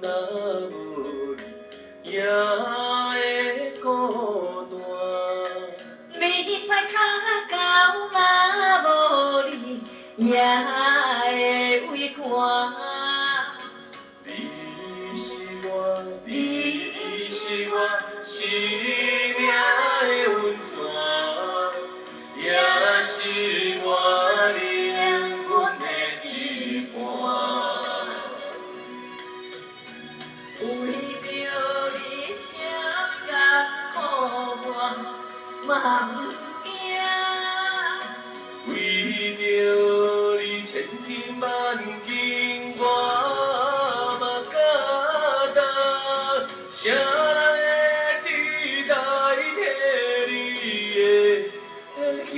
若無你也會孤單。你歹跤狗若無你也會畏寒。你是我，你是我生命的温泉，也是我靈魂的一半。為著你，啥物艱苦我嘛毋驚。為著你千金萬金我嘛敢擔，啥人會代替你的形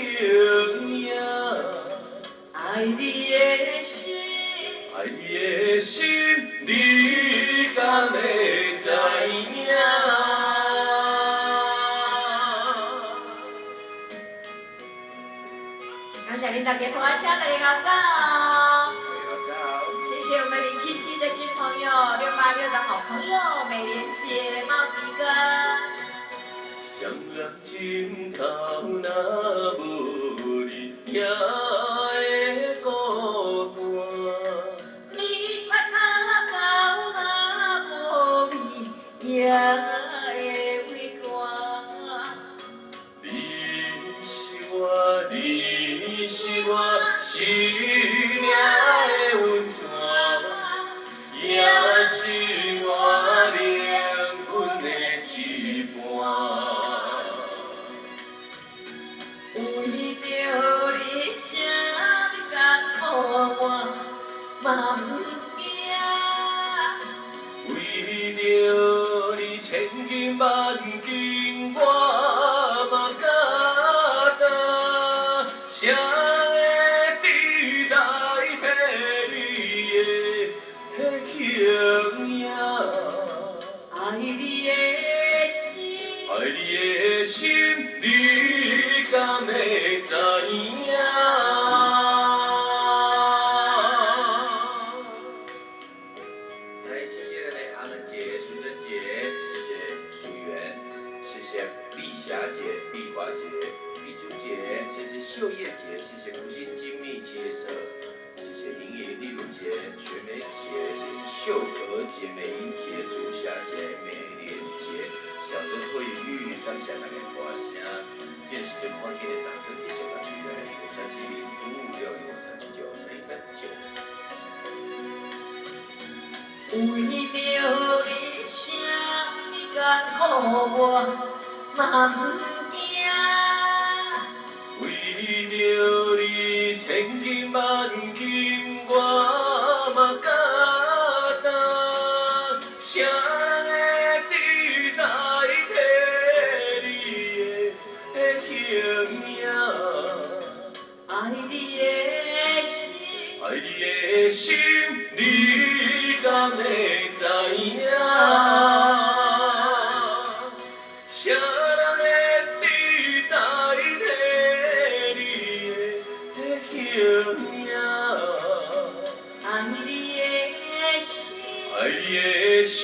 影？愛你的心，愛你的心，你敢會知影？感謝恁大家歡聲，大家好早。早。謝謝我們077的新朋友，686的好朋友，美蓮姐、茂吉哥。雙人枕頭若無你也會孤單。你歹跤狗若無你也會畏寒。你是我，你是我生命的溫泉，也是我靈魂的一半。為著你，啥物艱苦我嘛毋驚。為著你千金萬金我嘛敢擔，啥人會代替你的形影？愛你的心，愛你的心，你敢會知影？來，謝謝咱的阿門姐、淑珍姐，謝謝淑媛，謝謝麗霞姐、麗華姐、麗珠姐，謝謝秀葉姐，謝謝福星精密企業社，謝謝瑩瑩、麗如姐、雪梅姐，謝謝秀娥姐、美英姐、朱霞姐、美蓮姐、小珍慧玉，感謝大家歌聲。這個時陣看見的掌聲繼續來吹來，057055605379319。為著你，啥物艱苦我嘛毋驚。為著你千金萬金我嘛敢擔，啥人會代替你的形影？愛你的心，愛你的心，你敢會知影？啥人會代替你的形影？愛你的心，愛你的心，